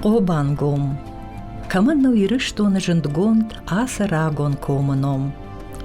Хъобангом. Кӕмӕн нӕу Ирыстоны зындгонд ацы рагон комы ном?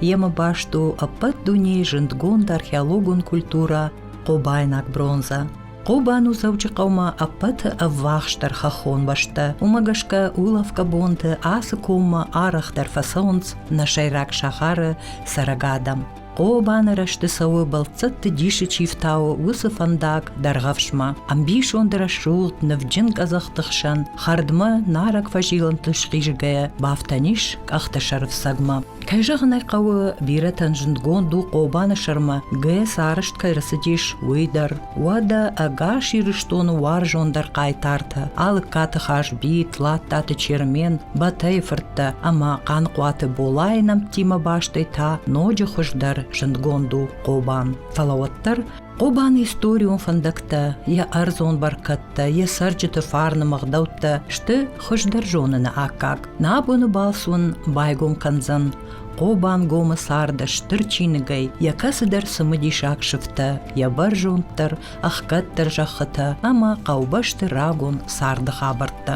Йемӕ баст у ӕппӕт дунейы зындгонд археологон культурӕ хъобайнаг бронзӕ. Хъобан у Дзӕуджыхъӕумӕ ӕппӕты ӕввахсдӕр хӕххон бӕстӕ. Уымӕ гӕсгӕ улӕфгӕ бонты ацы коммӕ арӕхдӕр фӕцӕуынц нӕ сӕйраг сахары цӕрӕг адӕм. Хъобаны рӕзты цӕуы бӕлццӕтты дисы чи фтауы, уыцы фӕндаг Дӕргъӕвсмӕ. Ӕмбисонды рӕсугъд нывджын къӕдзӕхты хсӕн хӕрдмӕ нарӕг фӕзилӕнты схизгӕйӕ бафтӕн ис къӕхтысӕры фцӕгмӕ. Кӕй зӕгъын ӕй хъӕуы, бирӕтӕн зындгонд у Хъобаны сӕрмӕ ГЭС арӕзт кӕй рцыдис, уый дӕр. Уӕдӕ ӕгас Ирыстоны уарзондӕр хъайтартӕ Алыккаты Хазби, Тлаттаты Чермен, Бӕтӕйы фырттӕ ӕмӕ Хъаныхъуаты Болайы нӕмттимӕ бастӕй та ноджы хуыздӕр зындгонд у Хъобан. Фӕлӕ уӕддӕр Хъобаны историон фӕндӕгтӕ, йӕ ӕрдзон бӕркӕдтӕ, йӕ цӕрджыты фарны ӕгъдӕуттӕ сты хуыздӕр зоныны аккаг. Нӕ абоны балц уын байгом кӕндзӕн Хъобангомы царды стыр чиныгӕй йӕ кӕцыдӕр цымыдисаг сыфтӕ, йӕ бӕрзонддӕр, ӕхгӕддӕр зӕххытӕ ӕмӕ хъӕубӕсты рагон царды хабӕрттӕ.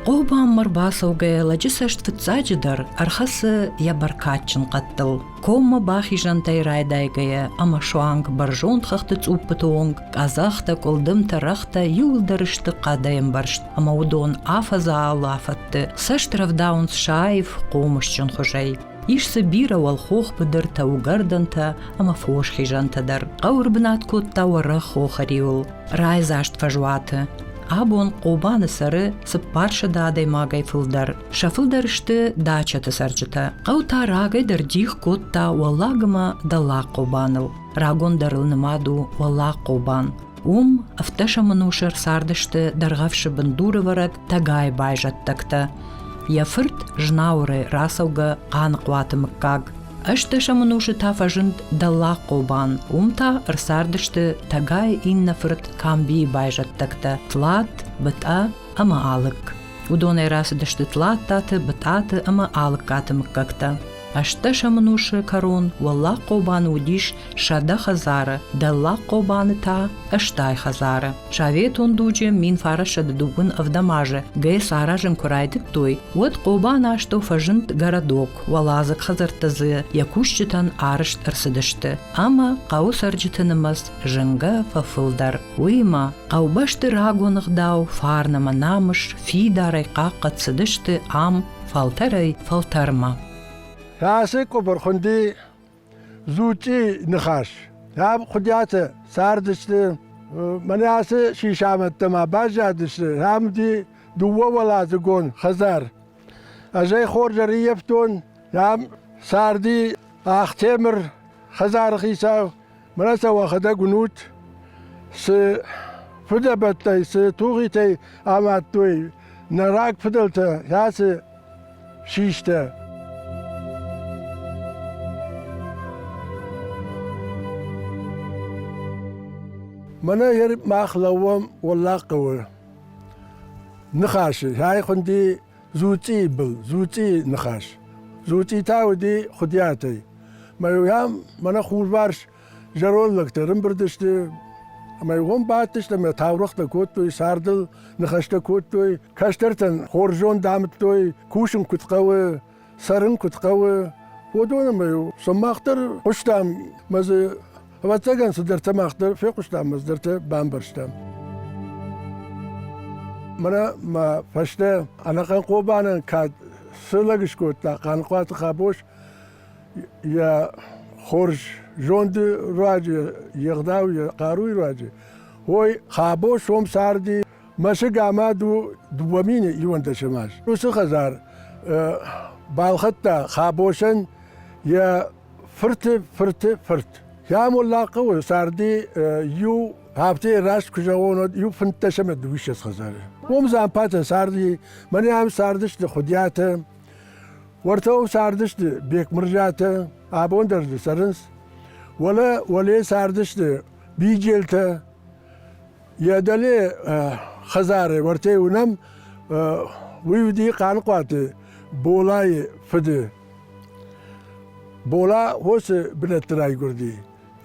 Хъобанмӕ рбацӕугӕйӕ лӕджы цӕст фыццаджыдӕр ӕрхӕцы йӕ бӕркадджын хъӕдтыл. Коммӕ бахизӕнтӕй райдайгӕйӕ ӕмӕ суанг бӕрзонд хӕхты цъуппыты онг къӕдзӕхтӕ, къуылдымтӕ, рӕгътӕ иууылдӕр сты хъӕдӕй ӕмбӕрзт ӕмӕ уыдон афӕдзы алы афӕтты цӕст рӕвдауынц сӕ аив, хъомысджын хуызӕй. Ис дзы бирӕ уӕлхох быдыртӕ, уыгӕрдӕнтӕ ӕмӕ фосхизӕнтӕ дӕр. Хъӕу ӕрбынат кодта уӕрӕх хохы риуыл, райдзаст фӕзуаты. Абон Хъобаны цӕры 400 адӕймагӕй фылдӕр. Сӕ фылдӕр сты дачӕты цӕрджытӕ. Хъӕу та рагӕй дӕр дих кодта Уӕллаг ӕмӕ Дӕллаг Хъобаныл. Рагондӕрыл нымад у Уӕллаг Хъобан. Уым ӕвддӕсӕм ӕнусы ӕрцардысты Дӕргъӕвсы бындурӕвӕрӕг Тӕгайы байзӕддӕгтӕ. Йӕ фырт Знауырӕй рацӕугӕ Хъаныхъуаты мыггаг. Ӕстдӕсӕм ӕнусы та фӕзынд Дӕллаг Хъобан, уым та ӕрцардысты Тӕгайы иннӕ фырт Камбийы байзӕддӕгтӕ Тлат, Бытъа ӕмӕ Алыкк. Уыдонӕй рацыдысты Тлаттаты, Бытъаты ӕмӕ Алыккаты мыггӕгтӕ. Ӕстдӕсӕм ӕнусы кӕрон Уӕллаг Хъобаны уыдис 100 хӕдзары, Дӕллаг Хъобаны та 80 хӕдзары. Советон дуджы 1927 азы ГЭС аразын куы райдыдтой, уӕд Хъобаны астӕу фӕзынд городок, уӕладзыг хӕдзӕрттӕ дзы йӕ кусджытӕн арӕзт ӕрцыдысты ӕмӕ хъӕуы цӕрджыты нымӕц зынгӕ фӕфылдӕр. Уыимӕ хъӕубӕсты рагон ӕгъдау, фарн ӕмӕ намыс фидарӕй хъахъхъӕд цыдысты ам фӕлтӕрӕй-фӕлтӕрмӕ. Ацы къуыбыр хуынди Зучъи ныхас. Ам Хуыдиатӕ цардысты, мӕнӕ ацы сисамӕдтӕ ма баззадысты. Ам уыди дыууӕуӕладзыгон хӕдзар. Ӕз ӕй хорз ӕрыййӕфтон. Ам царди Ахтемыр хӕдзары хицау. Мӕнӕ сӕ уӕхӕдӕг уынут, цы фыдӕбӕттӕй, цы тухитӕй амадтой нӕ рагфыдӕлтӕ, ацы систӕ. Мӕнӕ мах лӕууӕм Уӕллагхъӕуы Ныхасы. Ай хуынди Зуцъийы был, Зуцъийы ныхас. Зуцъи та уыди Хуыдиатӕй. Мӕ ам мӕнӕ хурварс зӕронд лӕгтӕ ӕрӕмбырд сты ӕмӕ уым бадтысты ӕмӕ таурӕгътӕ кодтой, цардыл ныхӕстӕ кодтой, кӕстӕртӕн хорз зонд амыдтой, кусын куыд хъӕуы, цӕрын куыд хъӕуы, уыдон ӕмӕ-иу сӕм мах дӕр хъуыстам, мӕ дзы ӕвӕццӕгӕн цыдӕртӕ мах дӕр фехъуыстам, мӕ цыдӕртӕ бамбӕрстам. Мӕнӕ мӕ фӕстӕ ӕнӕхъӕн Хъобанӕн кӕд цы лӕг скодта Хъаныхъуаты Хабос, йӕ хорз зонды руаджы, йе гъдау, йӕ хъаруйы руаджы, ой, Хабос уым царди Мӕсыг амад у 2011 аз. Уыцы хӕдзар балхӕдта Хабосӕн йӕ фырты фырты фырт. Йӕ Моллахъы царди иу афтӕ раст куы зӕгъон, уӕд иу 15 ӕмӕ 22 хӕдзары. Уым Дзампатӕ царди, мӕнӕ ам цардысты Хуыдиатӕ, уӕртӕ уым цардысты Бекмырзатӕ, абон дӕр дзы цӕрынц. Уӕлӕ уӕле цардысты Биджелтӕ, Йӕ дӕле хӕдзары уӕртӕ уынӕм, уый уыди Хъаныхъуаты Болайы фыды. Бола хосы бынӕтты райгуырди.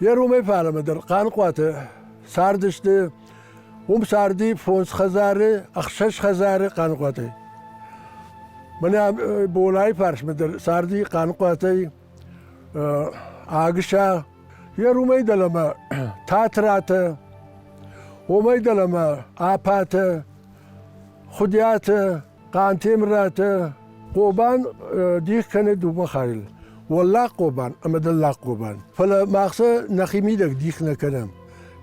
Йӕ ромӕй фалӕмӕ дӕр Хъаныхъуаты цардысты. Уым царди фондз хӕдзары, ӕхсӕз хӕдзары Хъаныхъуатӕй. Мӕнӕ Болайы фарсмӕ дӕр царди Хъаныхъуатӕй Агыса, йе уымӕй дӕлӕмӕ Татратӕ, уымӕй дӕлӕмӕ Апатӕ, Хуыдиатӕ, Хъантемыратӕ. Хъобан дих кӕны дыууӕ хайыл. Уӕллаг Хъобан ӕмӕ Дӕллаг Хъобан. Фӕлӕ мах сӕ нӕхи мидӕг дих нӕ кӕнӕм.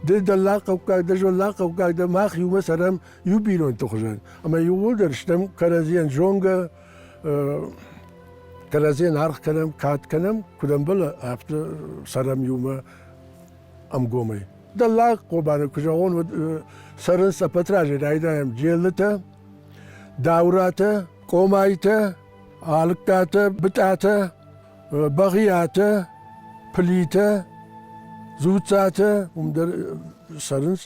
Ды дӕллагхъӕуккаг дӕ, уӕллагхъӕуккаг дӕ, мах иумӕ цӕрӕм иу бинонты хуызӕн. Ӕмӕ иууылдӕр стӕм кӕрӕдзийӕн зонгӕ, кӕрӕдзийӕн аргъ кӕнӕм, кад кӕнӕм, куыд ӕмбӕлы, афтӕ цӕрӕм иумӕ ӕмгомӕй. Дӕллаг Хъобаны, куы зӕгъон, уӕд цӕрынц ӕппӕт разӕй райдайӕм Джеллытӕ, Дауратӕ, Къомайтӕ, Алыккатӕ, Бытъатӕ, Бӕгъиатӕ, Плитӕ, Дзуццатӕ, уым дӕр цӕрынц.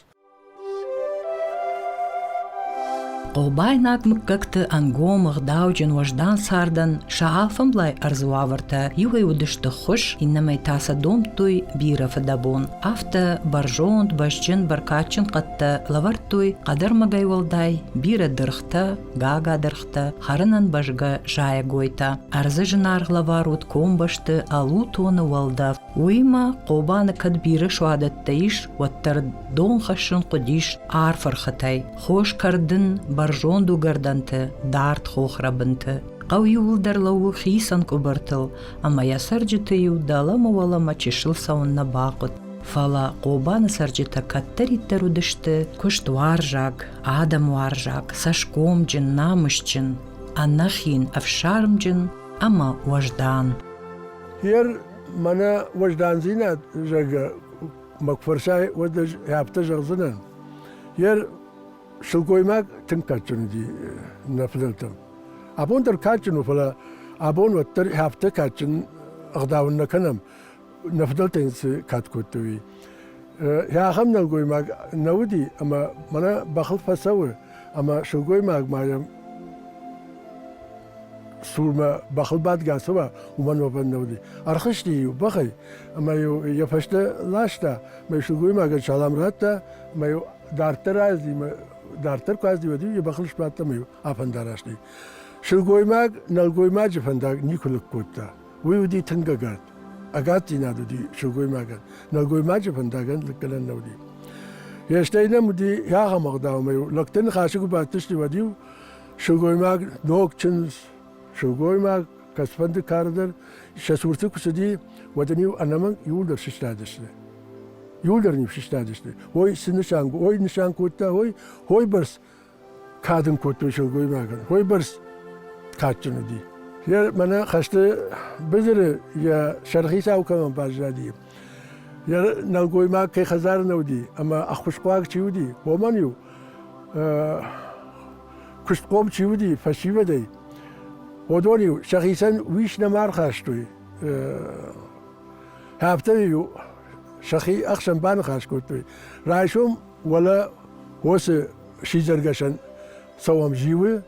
Хъобайнаг мыггӕгты ӕнгом, ӕгъдауджын, уӕздан цардӕн сӕ алфӕмблай ӕрдзы уавӕртӕ иуӕй уыдысты ххуыс, иннӕмӕй та сӕ домдтой бирӕ фыдӕбон. Афтӕ бӕрзонд, бӕзджын, бӕркадджын хъӕдтӕ лӕвӕрдтой хъӕдӕрмӕгӕй уӕлдай бирӕ дыргътӕ, гагадыргътӕ, хӕрынӕн бӕзгӕ зайӕгойтӕ. Ӕрдзы зынаргъ лӕвар уыд комбӕсты ӕлутоны уӕлдӕф. Уыимӕ Хъобаны кӕд бирӕ суадӕттӕ ис, уӕддӕр дон хӕссын хъуыдис арф ӕрхытӕй, хос кӕрдын бӕрзонд уыгӕрдӕнты, дард хохрӕбынты. Хъӕу иууылдӕр лӕууы хицӕн къуыбыртыл, ӕмӕ йӕ цӕрджыты-иу дӕлӕмӕ-уӕлӕмӕ чысыл цӕуын нӕ бахъуыд. Фӕлӕ Хъобаны цӕрджытӕ кӕддӕриддӕр уыдысты куыстуарзаг, адӕмуарзаг, цӕсгомджын, намысджын, ӕнӕхин, ӕфсармджын ӕмӕ уӕздан. Ер мӕнӕ уӕздандзинад, зӕгъгӕ, мӕ куы фӕрсай, уӕд ӕз афтӕ зӕгъдзынӕн. Ер сылгоймаг тынг кадджын уыди нӕ фыдӕлтӕм. Абон дӕр кадджын у, фӕлӕ абон уӕддӕр афтӕ кадджын ӕгъдау нӕ кӕнӕм, нӕ фыдӕлтӕ йын цы кад кодтой, уый. Ахӕм нӕлгоймаг нӕ уыди, ӕмӕ мӕнӕ бӕхыл фӕцӕуы, ӕмӕ сылгоймаг ма йӕм цурмӕ бӕхыл бадгӕ цӕуа, уымӕн уӕвӕн нӕ уыди. Ӕрхызти-иу бӕхӕй, ӕмӕ-иу йӕ фӕстӕ ласта, ӕмӕ сылгоймагӕн салам радта, ӕмӕ-иу дарддӕр азди, дарддӕр куы азди, уӕд-иу йӕ бӕхыл сбадт ӕмӕ-иу афӕндараст и. Сылгоймаг нӕлгоймаджы фӕндаг никуы лыг кодта. Уый уыди тынг ӕгад. Ӕгаддзинад уыди сылгоймагӕн. Нӕлгоймаджы фӕндагӕн лыггӕнӕн нӕ уыди. Йе стӕй нӕм уыди ахӕм ӕгъдаумӕ-иу лӕгты ныхасы куы бадтысты, уӕд-иу сылгоймаг ног чындз, сылгоймаг кӕцыфӕнды кары дӕр сӕ цурты куы цыди, уӕд ын-иу ӕнӕмӕнг иууылдӕр сыстадысты. Иууылдӕр ын-иу сыстадысты. Ой, цы нысан, ой нысан кодта, ой, ой бӕрц кад ын кодтой сылгоймагӕн, уыйбӕрц кадджын уыди. Йӕ мӕнӕ хӕсты быдыры йӕ сӕрхицау кӕмӕн баззади, йӕ нӕлгоймаг кӕй хӕдзары нӕ уыди ӕмӕ ӕххуысхъуаг чи уыди, уымӕн-иу куыстхъом чи уыди фӕсивӕдӕй, уыдон-иу сӕхицӕн уис нӕма ӕрхастой. Афтӕ-иу сӕхи ӕхсӕн баныхас кодтой. Райсом уӕлӕ уоцы сидзӕргӕсӕн цӕуӕм зиуы,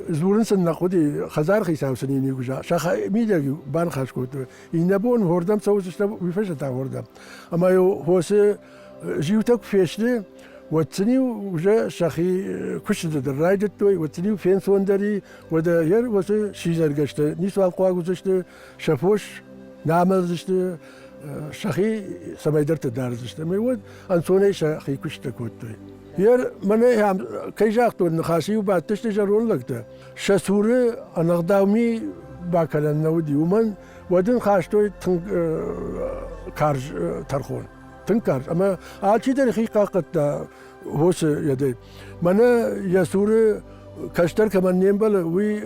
дзурын сын нӕ хъуыди, хӕдзар хицау сын иу сӕ мидӕг баныхас кодтой. Иннӕ бон хордӕм цӕудзыстӕм, уый фӕстӕ та хордӕм. Ӕмӕ-иу хосы зиутӕ куы фесты, уӕд сын-иу уже сӕхи куыстыты дӕр райдыдтой, уӕд сын-иу фенцондӕр и, уӕдӕ йӕ уыцы сидзӕргӕстӕ ницуал хъуаг уыдзысты, сӕ фос нӕ амӕлдзысты, сӕхи цӕмӕйдӕрты дардзысты. Ӕмӕ уӕд ӕнцонӕй сӕхи куыстытӕ кодтой. Ер мӕнӕ кӕй загътон, ныхасы-иу бадтысты зӕронд лӕгтӕ. Сӕ цуры ӕнӕгъдау ми бакӕнӕн нӕ уыди, уымӕн уӕд ын хастой тынг карз тӕрхон. Тынг карз. Ӕмӕ алчидӕр хи хъахъхъӕдта уыцы йедӕй. Мӕнӕ йӕ цуры кӕстӕр кӕмӕн не мбӕлы, уый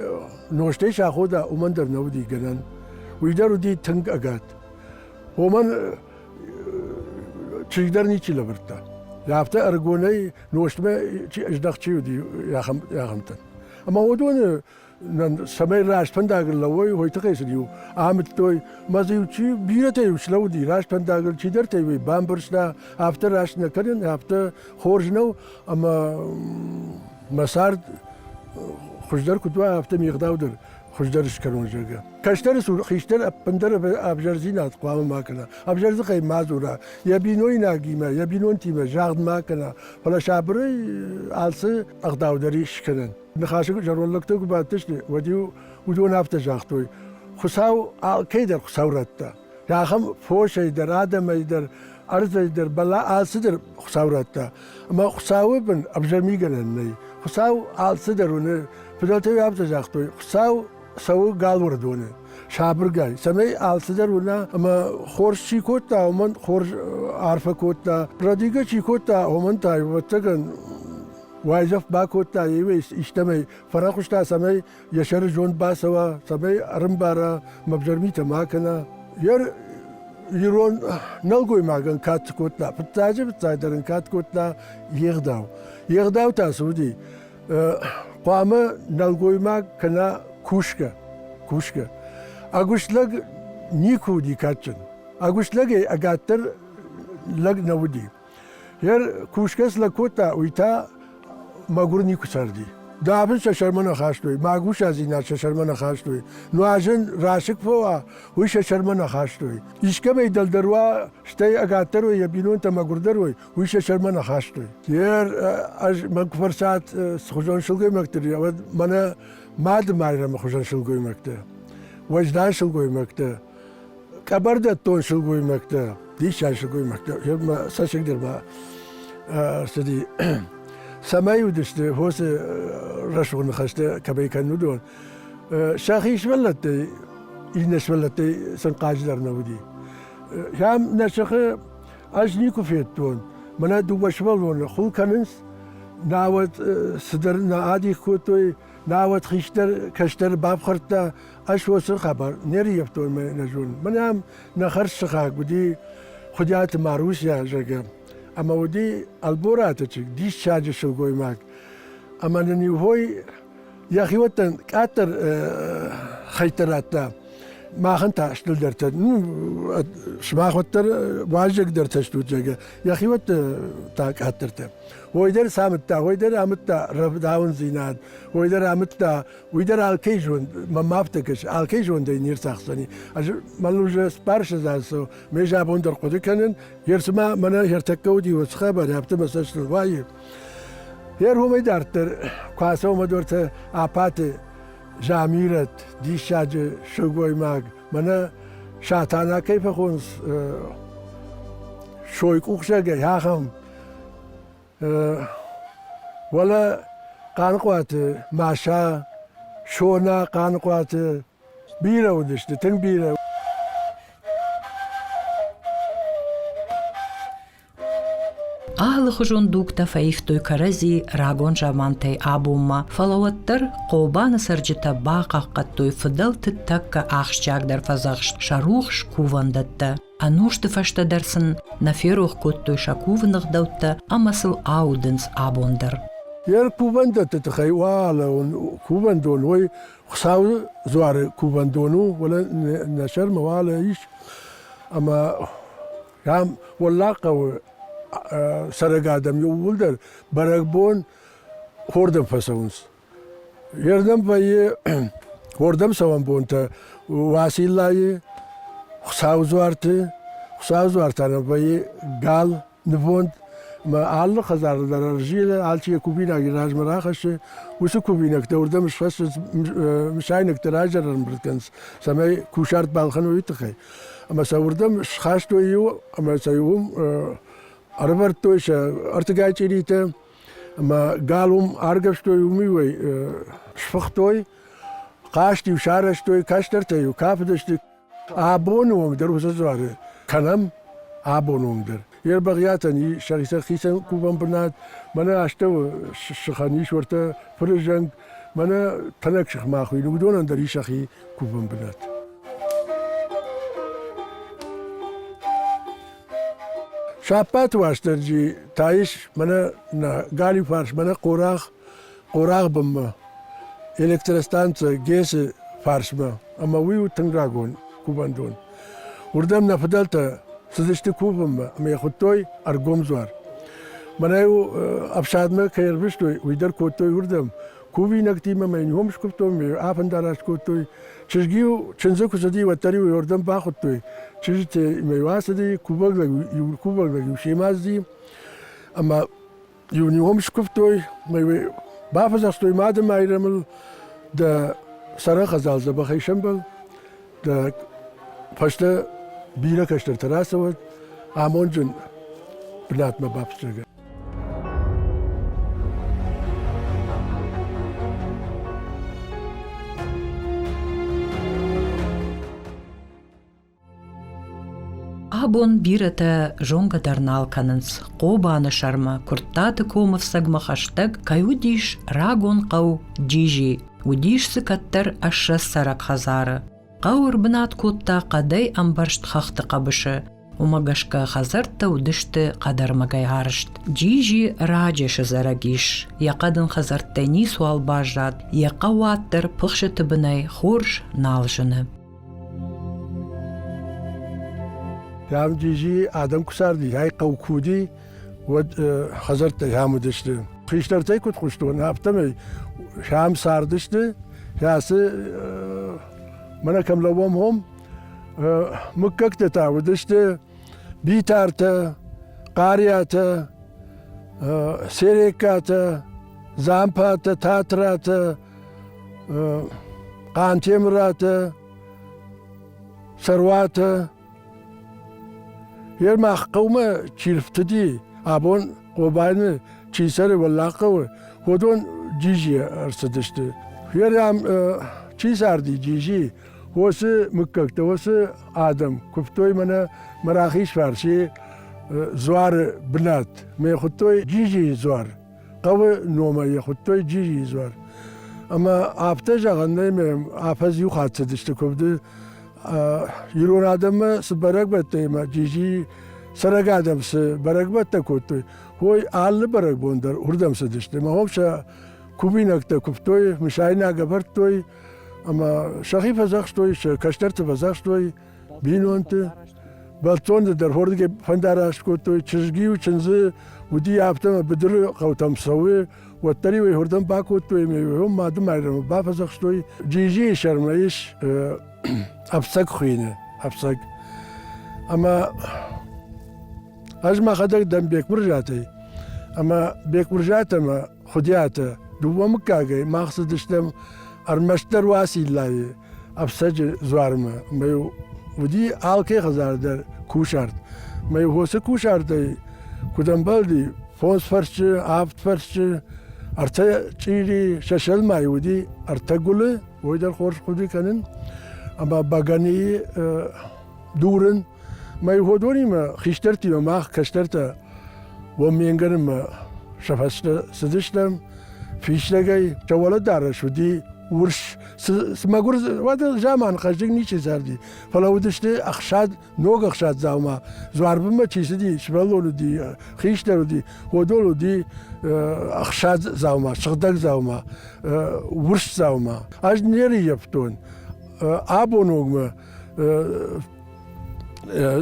нозтӕй сахода, уымӕн дӕр нӕ уыди гӕнӕн. Уый дӕр уыди тынг ӕгад. Уымӕн чызг дӕр ничи лӕвӕрдта. Афтӕ ӕрыгонӕй нозтмӕ здӕхт чи уыди, ахӕмтӕн. Ӕмӕ уыдоны цӕмӕй раст фӕндагыл лӕууой, уый тыххӕй сын-иу амыдтой. Мӕ дзы-иу чи бирӕтӕ-иу слӕууыди раст фӕндагыл, чидӕртӕ-иу ӕй бамбӕрста, афтӕ раст нӕ кӕнын, афтӕ хорз нӕу, ӕмӕ мӕ цард хуыздӕр куыд уа, афтӕ ме гъдау дӕр. хуыздӕр скӕнон, зӕгъгӕ. Кӕстӕры цур хистӕр ӕппындӕр ӕвзӕрдзинад хъуамӕ ма кӕна, ӕвзӕр дзыхӕй ма дзура, йӕ бинойнагимӕ, йӕ бинонтимӕ загъд ма кӕна, фӕлӕ сабырӕй алцы ӕгъдау дӕр ис скӕнӕн. Ныхасы зӕронд лӕгтӕ куы бадтысты, уӕд-иу уыдон афтӕ загътой, Хуыцау алкӕй дӕр Хуыцау радта. Ахӕм фосӕй дӕр, адӕмӕй дӕр, ӕрдзӕй дӕр, бӕла алцыдӕр Хуыцау радта. Ӕмӕ Хуыцауы бын ӕвзӕр мигӕнӕн нӕй. Хуыцау алцыдӕр уыны. Фыдӕлтӕ афтӕ загътой, Хуыцау цӕуы галуӕрдоны сабыргай, цӕмӕй алцыдӕр уына ӕмӕ хорз чи кодта, уымӕн хорз арфӕ кодта. Рӕдигӕ чи кодта, уымӕн та, ӕвӕццӕгӕн, уайдзӕф бакодта, иуӕй истӕмӕй фӕрӕхуыста, цӕмӕй йӕ сӕры зонд бацӕуа, цӕмӕй ӕрӕмбара, мӕ ӕвзӕр митӕ ма кӕна. Йе ирон нӕлгоймагӕн кад кодта, фыццаджы фыццагдӕр ын кад кодта йе гъдау. Йе гъдау та цы уыди? Хъуамӕ нӕлгоймаг кӕна кусгӕ, кусгӕ. Ӕгуыст лӕг никуы уыди кадджын. Ӕгуыст лӕгӕй ӕгаддӕр лӕг нӕ уыди. Йе кусгӕ цы лӕг кодта, уый та мӕгуыр никуы царди. Давын сӕ сӕрмӕ нӕ хастой, магусадзинад сӕ сӕрмӕ нӕ хастой, нуазын расыг фӕуа, уый сӕ сӕрмӕ нӕ хастой. Искӕмӕй дӕлдӕр уа, стӕй ӕгаддӕр уой, йӕ бинонтӕ мӕгуырдӕр уой, уый сӕ сӕрмӕ нӕ хастой. Йе ӕз мӕн куы фӕрсат, цы хуызӕн сылгоймӕгты, уӕд мӕнӕ Мады Майрӕмы хуызӕн сылгоймӕгтӕ, уӕздан сылгоймӕгтӕ, къӕбӕрдӕттон сылгоймӕгтӕ, диссаджы сылгоймӕгтӕ, мӕ цӕссыг дӕр ма ӕрцыди. Цӕмӕй уыдысты фосы рӕсугъд ныхӕстӕ кӕмӕй кӕнын, уыдон. Сӕхи сывӕллӕттӕй, иннӕ сывӕллӕттӕй сын хъаздӕр нӕ уыди. Ам нӕ сыхы ӕз никуы федтон, мӕнӕ дыууӕ сывӕллоны хуыл кӕнынц, науӕд цыдӕр нӕ адих кодтой, науӕд хистӕр кӕстӕр бафхӕрдта, ӕз уыцы хабар не рййӕфтон мӕ нӕ зонын. Мӕнӕ ам нӕ хӕрз сыхаг уыди Хуыдиаты Маруся, зӕгъгӕ, ӕмӕ уыди Ӕлбораты чызг, диссаджы сылгоймаг. Ӕмӕ нын иу хой йӕхиуӕттӕн къаддӕр хӕйттӕ радта, махӕн та стылдӕртӕ. Ну, сымах уӕддӕр уазӕгдӕртӕ стут, зӕгъгӕ, йӕхиуӕттӕ та къаддӕртӕ. Уой дӕр самыдта, уой дӕр амыдта рӕвдауындзинад, уой дӕр амыдта, уый дӕр алкӕй зонд, мӕм афтӕ кӕсы, алкӕй зондӕй не рцахсдзӕни. Ӕз мӕн уже спарсызӕн ме абон дӕр хъуыды кӕнын, цыма мӕнӕ ӕртӕккӕ уыди уыцы хабар, афтӕ мӕ цӕстыл уайы. Йе уымӕй дарддӕр куы ацӕуӕм ӕдуӕртӕ Апаты Замирӕт, диссаджы сылгоймаг, мӕнӕ Сатана кӕй фӕхонынц сойкъухзӕгӕй, ахӕм. Уӕлӕ Хъаныхъуаты Маша, Сона Хъаныхъуаты бирӕ уыдысты, тынг бирӕ. Алыхуызон дугтӕ фӕивтой кӕрӕдзи рагон замантӕй абонмӕ, фӕлӕ уӕддӕр Хъобаны цӕрджытӕ бахъахъхъӕдтой фыдӕлты тӕккӕ ахсджиагдӕр фӕдзӕхст сӕ рухс кувӕндӕттӕ. Ӕнусты фӕстӕ дӕр сын нӕ ферох кодтой сӕ кувыны гъдӕуттӕ ӕмӕ сыл аудынц абон дӕр. Йе кувӕндӕтты тыххӕй уӕлӕуон кувӕндон уой Хуыцауы дзуары кувӕндон у, уӕлӕ нӕ сӕрмӕ уӕлӕ ис ӕмӕ Ам Уӕллаг хъӕуы цӕрӕг адӕм иууылдӕр бӕрӕгбон хордӕм фӕцӕуынц. Ердӕм вӕййы хордӕм цӕуӕн бонтӕ Уациллайы, Хуыцаудзуарты, Хуыцаудзуартӕ нӕм вӕййы гал нывонд ӕмӕ алы хӕдзары дӕр ӕрзилы, алчи йӕ кувинаг размӕ рахӕссы, уыцы кувинӕгтӕ уырдӕм схӕссынц, мысайнӕгтӕ раздӕр ӕрӕмбырд кӕнынц, цӕмӕй кусарт балхӕной, уый тыххӕй. Ӕмӕ сӕ уырдӕм схастой иу ӕмӕ сӕ уым ӕрӕвӕрдтой сӕ ӕртыгай чъиритӕ ӕмӕ гал уым аргӕвстой, уым-иу ӕй сфыхтой, хъазт-иу сарӕзтой, кӕстӕртӕ-иу кафыдысты. Абоны онг дӕр уыцы дзуары кӕнӕм, абоны онг дӕр. Йе рбӕгъиатӕн сӕхицӕн хицӕн кувӕн бынат, мӕнӕ астӕуы сыхӕн ис уӕртӕ фыры зӕнг, мӕнӕ тӕнӕг сыхмӕ хуыйны, уыдонӕн дӕр ис сӕхи кувӕн бынат. Саппаты Уастырджи та ис мӕнӕ нӕ галиу фарс, мӕнӕ Хъорагъ, Хъорагъ бынмӕ, электростанцӕ ГЭС-ы фарсмӕ, ӕмӕ уый у тынг рагон кувӕндон. Уырдӕм нӕ фыдӕлтӕ цыдысты кувынмӕ ӕмӕ йӕ хуыдтой ӕргом дзуар. Мӕнӕ-иу ӕфсадмӕ кӕй ӕрвыстой, уый дӕр кодтой уырдӕм. Кувинӕгтимӕ мӕ ниом скуывтой, мӕ афӕндараст кодтой. Чызг-иу чындзы куы цыди, уӕддӕр-иу уырдӕм бахуыдтой. Чызджытӕ мӕ-иу ацыди, кувӕг лӕг, кувӕг лӕг-иу семӕ ацыди. Ӕмӕ иу ниом скуывтой, мӕ бафӕдзӕхстой Мады Майрӕмыл, дӕ сӕрӕн хӕдзар дзӕбӕхӕй сӕмбӕл, дӕ фӕстӕ бирӕ кӕстӕртӕ рацӕуӕд, амонджын бынатмӕ бафтдзӕгӕ. Абон бирӕтӕ зонгӕ дӕр нал кӕнынц, Хъобаны сӕрмӕ Куырттаты комы фцӕгмӕ хӕстӕг кӕй уыдис рагон хъӕу Джизи. Уыдис дзы кӕддӕр 80 цӕрӕг хӕдзары. Хъӕу ӕрбынат кодта хъӕдӕй ӕмбӕрзт хӕхты хъӕбысы. Уымӕ гӕсгӕ хӕдзӕрттӕ уыдысты хъӕдӕрмӕгӕй арӕзт. Джизи раджы сызӕрӕг ис, йӕ хъӕдын хӕдзӕрттӕй ницуал баззад, йӕ хъӕуат дӕр пыхсыты бынӕй хорз нал зыны. Ам Джизи адӕм куы царди, ай хъӕу куы уыди, уӕд хӕдзӕрттӕ ам уыдысты. Хистӕртӕй куыд хъуыстон, афтӕмӕй ам цардысты, ацы мӕнӕ кӕм лӕууӕм, уым мыггӕгтӕ та уыдысты Битартӕ, Хъариатӕ, Сереккатӕ, Дзампатӕ, Татратӕ, Хъантемыратӕ, Сӕруатӕ. Йе мах хъӕумӕ чи рфтыди, абон Хъобаны чи цӕры Уӕллагхъӕуы, уыдон Джизийӕ ӕрцыдысты. Ерам чи царди Джизи, уыцы мыггӕгтӕ, уыцы адӕм куывтой мӕнӕ мӕ рахиз фарси дзуары бынат. Мӕ хуыдтой Джизийы дзуар. Хъӕуы номӕй йӕ хуыдтой Джирийы дзуар. Ӕмӕ афтӕ зӕгъӕн нӕй, ме афӕдз иу хатт цыдысты куывды. Ирон адӕммӕ цы бӕрӕгбӕттӕ ӕмӕ Джизи цӕрӕг адӕм цы бӕрӕгбӕттӕ кодтой, уой алы бӕрӕгбон дӕр уырдӕм цыдысты. Ӕмӕ уым сӕ кувинӕгтӕ куывтой, мысайнаг ӕвӕрдтой ӕмӕ сӕхи фӕдзӕхстой, сӕ кӕстӕрты фӕдзӕхстой бинонты. Бӕлццонты дӕр хордыгӕй фӕндараст кодтой, чызг-иу чындзы уыди, афтӕ ӕмӕ быдыры хъӕутӕм цӕуы, уӕддӕр-иу ӕй уырдӕм бакодтой ӕмӕ уым Мады Майрӕмы бафӕдзӕхстой. Джиджийы сӕрмӕ ис ӕфцӕг хуыйны, ӕфцӕг. Ӕмӕ ӕз мӕхӕдӕг дӕн Бекмырзатӕй. Ӕмӕ Бекмырзатӕ ӕмӕ Хуыдиатӕ дыууӕ мыггагӕй мах цыдыстӕм ӕрмӕстдӕр Уациллайы ӕфцӕджы дзуармӕ. Ӕмӕ-иу уыди алкӕй хӕдзары дӕр кусарт. Ӕмӕ-иу уыцы кусартӕй куыд ӕмбӕлди, фондз фӕрсчы, авд фӕрсчы, ӕртӕ чъири, сӕ сӕлмӕй уыди ӕртӕ гуылы, уый дӕр хорз хъуыды кӕнын, ӕмӕ бӕгӕныйы дурын. Мӕ уыдонимӕ хистӕртимӕ мах кӕстӕртӕ уым ме нгӕнынмӕ сӕ фӕстӕ цыдыстӕм фистӕгӕй. Сӕ уӕлӕдарӕс уыди урс. Цы мӕгуыр уӕды заман хъӕздыг ничи царди, фӕлӕ уыдысты ӕхсад, ног ӕхсад дзаума. Дзуарбынмӕ чи цыди, сывӕллон уыди, хистӕр уыди, уыдон уыди ӕхсад дзаума, сыгъдӕг дзаума, урс дзаума. Ӕз не рыййӕфтон абон онгмӕ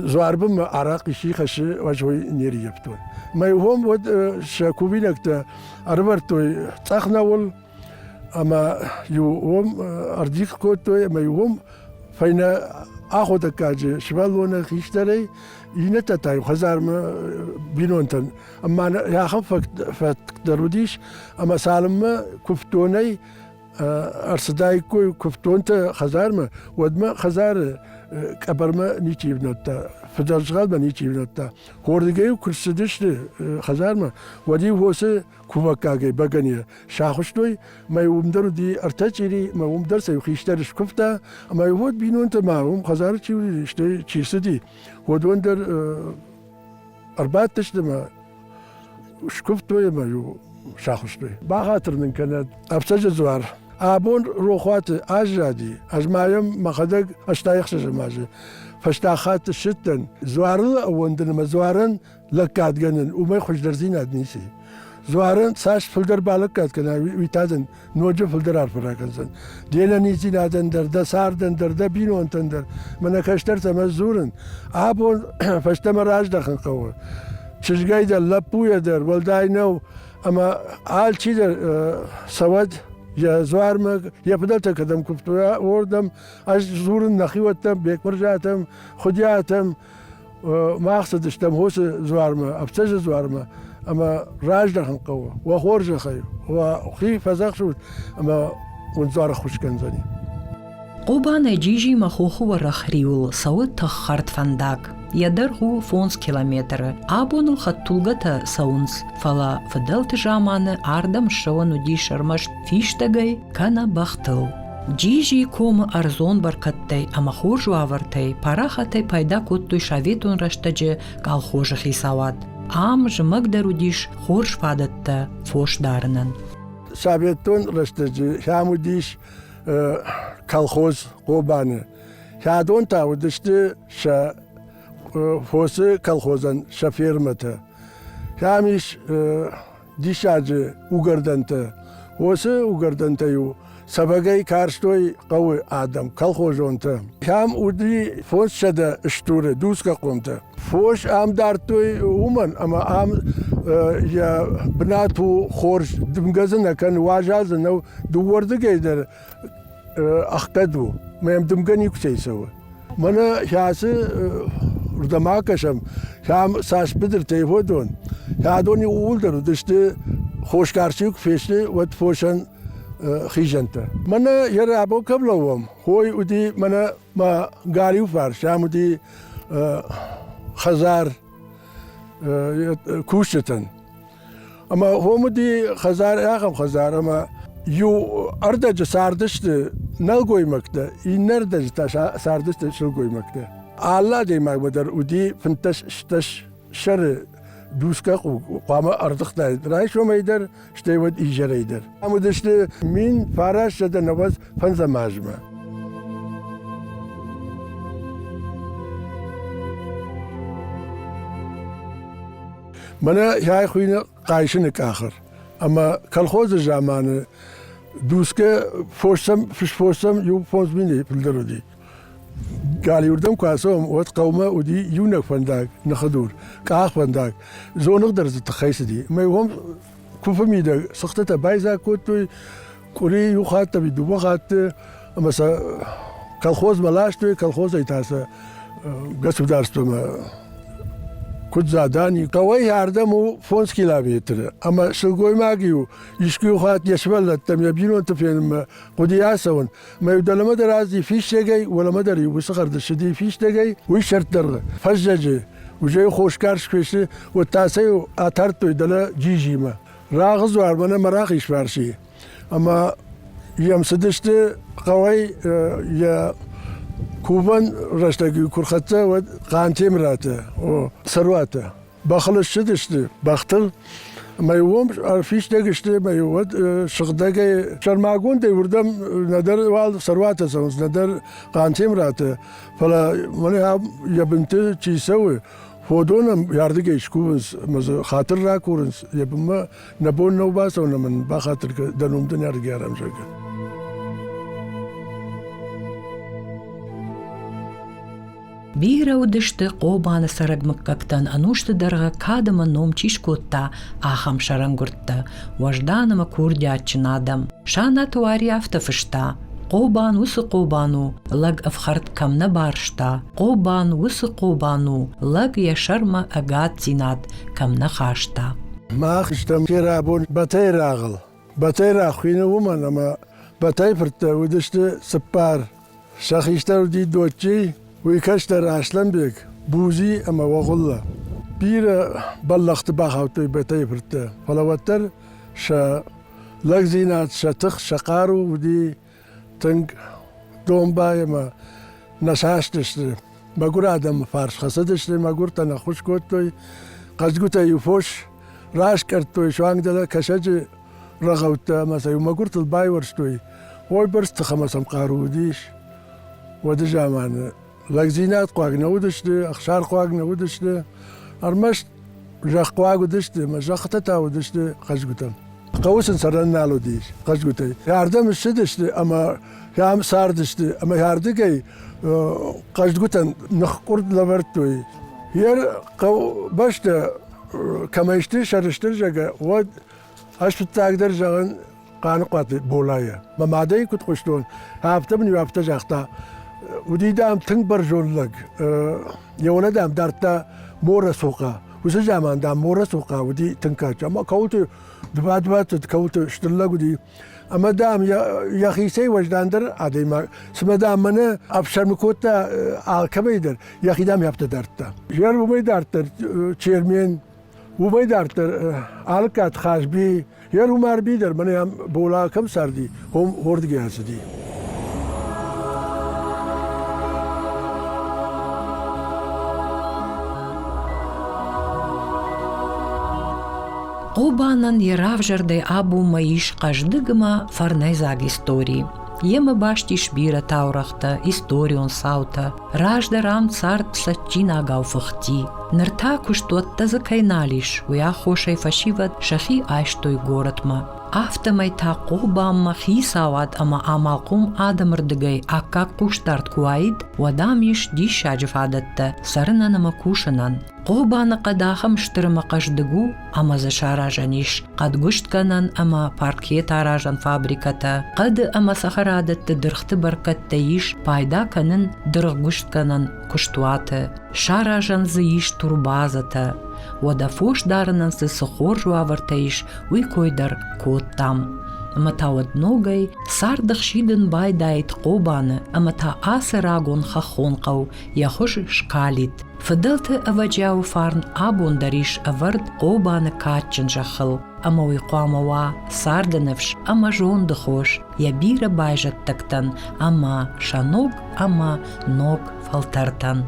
дзуарбынмӕ арахъ исчи хӕссы, уӕз уый не рййӕфтон. Мӕ уым уӕд сӕ кувинӕгтӕ ӕрывӕрдтой цъӕх науыл ӕмӕ иу уым ӕрдих кодтой ӕмӕ иу уым фӕйнӕ аходӕггаджы сывӕллоны хистӕрӕй, иннӕтӕ та иу хӕдзармӕ бинонтӕн. Ӕмӕ ахӕм фӕтк дӕр уыдис, ӕмӕ цалынмӕ куывддонӕй ӕрцыдаиккой куывддонтӕ хӕдзармӕ, уӕдмӕ хӕдзары къӕбӕрмӕ ничи внадта, фыдӕрзгъӕлмӕ ничи внадта. Хордыгӕй-иу куы рцыдысты хӕдзармӕ, уӕд-иу хосы кувӕггагӕй бӕгӕныйӕ сахуыстой, ӕмӕ уым дӕр уыди ӕртӕ чъири, ӕмӕ уым дӕр сӕ иу хистӕр скуывта, ӕмӕ уӕд бинонтӕ ма уым хӕдзары чи уыди, стӕй чи цыди, уыдон дӕр ӕрбадтысты ӕмӕ скуывтой ӕмӕ-иу сахуыстой. Бахатыр нын кӕнӕд ӕфцӕджы дзуар. Абон рохуаты аззади, ӕз ма йӕм мӕхӕдӕг 86 азы фӕстаг хатт ссыдтӕн. Дзуарыл ӕууӕндын ӕмӕ дзуарӕн лӕггадгӕнын, уымӕй хуыздӕрдзинад ницы. Дзуарӕн цас фылдӕр балӕггад кӕна, уый та дын ноджы фылдӕр арфӕ ракӕндзӕн. Де нӕниздзинадӕн дӕр, дӕ цардӕн дӕр, дӕ бинонтӕн дӕр. Мӕнӕ кӕстӕртӕм ӕз дзурын, абон фӕстӕмӕ раздӕхын хъӕуы. Чызгӕй дӕр, лӕппуйӕ дӕр уӕлдай нӕу, ӕмӕ алчидӕр цӕуӕд. йӕ дзуармӕ, йӕ фыдӕлтӕ кӕдӕм куывтой, уырдӕм. Ӕз дзурын нӕхиуӕттӕм, Бекмырзатӕм, Хуыдиатӕм, мах цыдыстӕм хосы дзуармӕ, ӕфцӕджы дзуармӕ, ӕмӕ раздӕхын хъӕуы, уӕ хорзӕхӕй, уӕ хи фӕдзӕхсут, ӕмӕ уын дзуар ӕххуыс кӕндзӕни. Хъобанӕй Джизимӕ хохы уӕрӕх риуыл цӕуы тыххӕрд фӕндаг. Йӕ дӕргъ у 5 километры. Абон ыл хӕдтулгӕтӕ цӕуынц, фӕлӕ фыдӕлты заманы ардӕм ссӕуӕн уыдис ӕрмӕст фистӕгӕй кӕнӕ бӕхтыл. Джизийы комы ӕрдзон бӕркӕдтӕй ӕмӕ хорз уавӕртӕй парахатӕй пайда кодтой советон рӕстӕджы колхозы хицауад. Ам зымӕг дӕр уыдис хорз фадӕттӕ фос дарынӕн. Советон рӕстӕджы сӕм уыдис колхоз Хъобаны. Хӕдон та уыдысты сӕ фосы колхозӕн сӕ фермӕтӕ. Сӕм ис диссаджы угӕрдӕнтӕ. Уыцы угӕрдӕнтӕ-иу цӕвӕгӕй карстой хъӕуы адӕм, колхозонтӕ. Кӕм уыди 500 стуры дуцгӕ хъомтӕ. Фос ам дардтой уымӕн, ӕмӕ ам йӕ бынат у хорз, дымгӕ дзы нӕ кӕны, уазал дзы нӕу, дыууӕрдыгӕй дӕр ӕхгӕд у, мӕ йӕм дымгӕ никуыцӕй цӕуы. Мӕнӕ ацы рдӕм акӕсӕм, ам цас быдыртӕй уыдон, адон иууылдӕр уыдысты хосгарчы куы фесты, уӕд фосӕн хизӕнтӕ. Мӕнӕ йӕ рабон кӕм лӕууӕм, хой уыди мӕнӕ мӕ галиу фарс, ам уыди хӕдзар кусджытӕн. Ӕмӕ хом уыди хӕдзар, ахӕм хӕдзар, ӕмӕ иу ӕрдӕджы цардысты нӕлгоймӕгтӕ, иннӕ ӕрдӕджы та цардысты сылгоймӕгтӕ. Алы адӕймагмӕ дӕр уыди 15 сӕры дусгӕ хъуамӕ ӕрдыгътаид райсомӕй дӕр, стӕй уӕд изӕрӕй дӕр. Ам уыдысты 1995 азмӕ. Мӕнӕ йай хуыйны Хъайсыны къахыр. Ӕмӕ колхозы заманы дусгӕ фоссӕм, фысфоссӕм иу 5000 фылдӕр уыди. Галиуырдӕм куы ацӕуӕм, уӕд хъӕумӕ уыди иунӕг фӕндаг, ныхыдур, къахвӕндаг. Дзоныгъ дӕр дзы тыххӕй цыди. Ӕмӕ уым куыфы мидӕг цыхтытӕ байдзаг кодтой, къуыри иу хатт ӕви дыууӕ хатты, ӕмӕ сӕ колхозмӕ ластой, колхозӕй та сӕ государствомӕ куыд задани. Хъӕуӕй ардӕм у 5 километры, ӕмӕ сылгоймаг-иу искуы хатт йӕ сывӕллӕттӕм, йӕ бинонты фенынмӕ хъуыди ацӕуын. Ӕмӕ-иу дӕлӕмӕ дӕр азди фистӕгӕй, уӕлӕмӕ дӕр-иу уыцы хӕрды ссыди фистӕгӕй, уый сӕрддӕргъы, фӕззӕджы, уже хосгарс фесты, уӕд та сӕ-иу атардтой дӕлӕ Джизимӕ. Рагъы дзуар мӕнӕ мӕ рахиз фарси. Ӕмӕ йӕм цыдысты хъӕуӕй йӕ кувӕн рӕстӕг куы рхӕццӕ, уӕд Хъантемыраты, о, Цӕруатӕ. Бӕхыл ссыдысты, бӕхтыл, ӕмӕ уым ӕрфистӕг сты, ӕмӕ уӕд сыгъдӕгӕй сӕрмагондӕй уырдӕм нӕдӕр уал Цӕруатӕ цӕуынц, нӕдӕр Хъантемыраты, фӕлӕ мӕнӕ йӕ бынты чи цӕуы, Уыдон ардыгӕй скувынц ӕмӕ дзы хатыр ракурынц, йӕ бынмӕ нӕ бон нӕу бацӕуын ӕмӕ нын бахатыр кӕн, дӕ ном дын ардыгӕй арӕм, зӕгъгӕ. Бирӕ уыдысты Хъобаны цӕрӕг мыггӕгтӕн ӕнусты дӕргъы кад ӕмӕ ном чи скодта, ахӕм сӕрӕнгуырдтӕ, уӕздан ӕмӕ курдиатджын адӕм. Санаты Уари афтӕ фыста: Хъобан уыцы Хъобан у, лӕг ӕфхӕрд кӕм нӕ барста, Хъобан уыцы Хъобан у, лӕг йӕ сӕрмӕ ӕгаддзинад кӕм нӕ хаста. Мах стӕм рабон Батайы рагъыл. Батайы рагъ хуыйны уымӕн, ӕмӕ Батайы фырттӕ уыдысты цыппар. Сӕ хистӕр уыди Доччи, уый кӕстӕр Аслӕнбег, Бузи ӕмӕ Уӕгъуыллӕ. Бирӕ бӕллӕхты бахаудтой Батайы фырттӕ, фӕлӕ уӕддӕр сӕ лӕгдзинад, сӕ тых, сӕ хъару уыди тынг домбай ӕмӕ нӕ састысты. Мӕгуыр адӕмы фарс хӕцыдысты, мӕгуыртӕн ӕххуыс кодтой. Хъӕздгуытӕ-иу фос раскъӕрдтой суанг дӕлӕ Кӕсӕджы рӕгъӕуттӕ ӕмӕ сӕ-иу мӕгуыртыл байуӕрстой. Уойбӕрц тых ӕмӕ сӕм хъару уыдис уӕды заманы. Лӕгдзинад хъуаг нӕ уыдысты, ӕхсар хъуаг нӕ уыдысты, ӕрмӕст зӕххъуаг уыдысты ӕмӕ зӕххытӕ та уыдысты хъӕздгуытӕн. Хъӕуы сын цӕрӕн нал уыдис хъӕздгуытӕй. Ардӕм ссыдысты ӕмӕ ам цардысты ӕмӕ ардыгӕй хъӕздгуытӕн ныхкъуырд лӕвӕрдтой. Йе хъӕубӕстӕ кӕмӕй сты сӕрыстыр, зӕгъгӕ, уӕд ӕз фыццагдӕр зӕгъын. Хъаныхъуаты Болайӕ. Мӕ мадӕй куыд хъуыстон, афтӕ мын-иу афтӕ загъта, уыди, дам, тынг бӕрзонд лӕг, йӕ уӕлӕ, дам, дардта морӕ цохъа. Уыцы заман, дам, морӕ цохъа уыди тынг кадджын. Ӕмӕ кӕуылты дыбат-дыбат кӕуылты стыр лӕг уыди. Ӕмӕ, дам, йӕхицӕй уӕздандӕр адӕймаг, цымӕ, дам, мӕнӕ ӕфсӕрмы кодта алкӕмӕй дӕр, йӕхи, дам, афтӕ дардта. Зӕр уымӕй дарддӕр Чермен, уымӕй дарддӕр Алыккаты Хазби, йӕ Румарби дӕр мӕнӕ ам Бола кӕм царди, уым уырдыгӕй ацыди. Хъобанӕн йӕ равзӕрдӕй абонмӕ ис хъӕздыг ӕмӕ фӕрнӕйдзаг истори. Йемӕ баст ис бирӕ таурӕгътӕ, историон цаутӕ. Раздӕр ам цард цӕджджинагау фыхти. Ныр та куыстуӕттӕ дзы кӕй нал ис, уый аххосӕй фӕсивӕд сӕхи айстой горӕтмӕ. Афтӕмӕй та Хъобанмӕ хицауад ӕмӕ амалхъом адӕмы рдыгӕй аккаг хъусдард куы уаид, уӕд ам ис диссаджы фадӕттӕ цӕрынӕн ӕмӕ кусынӕн. Хъобаны хъӕд ахӕм стыр ӕмӕ хъӕздыг у, ӕмӕ дзы саразӕн ис хъӕдгуыстгӕнӕн ӕмӕ паркет аразӕн фабрикӕтӕ, хъӕды ӕмӕ цӕхӕрадӕтты дыргъты бӕркӕдтӕ ис пайда кӕнын дыргъгуыстгӕнӕн куыстуаты, саразӕн дзы ис турбазӕтӕ. Уӕдӕ фос дарынӕн дзы цы хорз уавӕртӕ ис, уый кой дӕр кодтам. Ӕмӕ та уӕд ногӕй царды хсидын байдаид Хъобаны ӕмӕ та ацы рагон хӕххон хъӕу йӕ хуыз скалид. Фыдӕлты ӕвӕджиауы фарн абон дӕр ис ӕвӕрд Хъобаны кадджын зӕххыл, ӕмӕ уый хъуамӕ уа царды ныфс ӕмӕ зонды хос йӕ бирӕ байзӕддӕгтӕн ӕмӕ сӕ ног ӕмӕ ног фӕлтӕртӕн.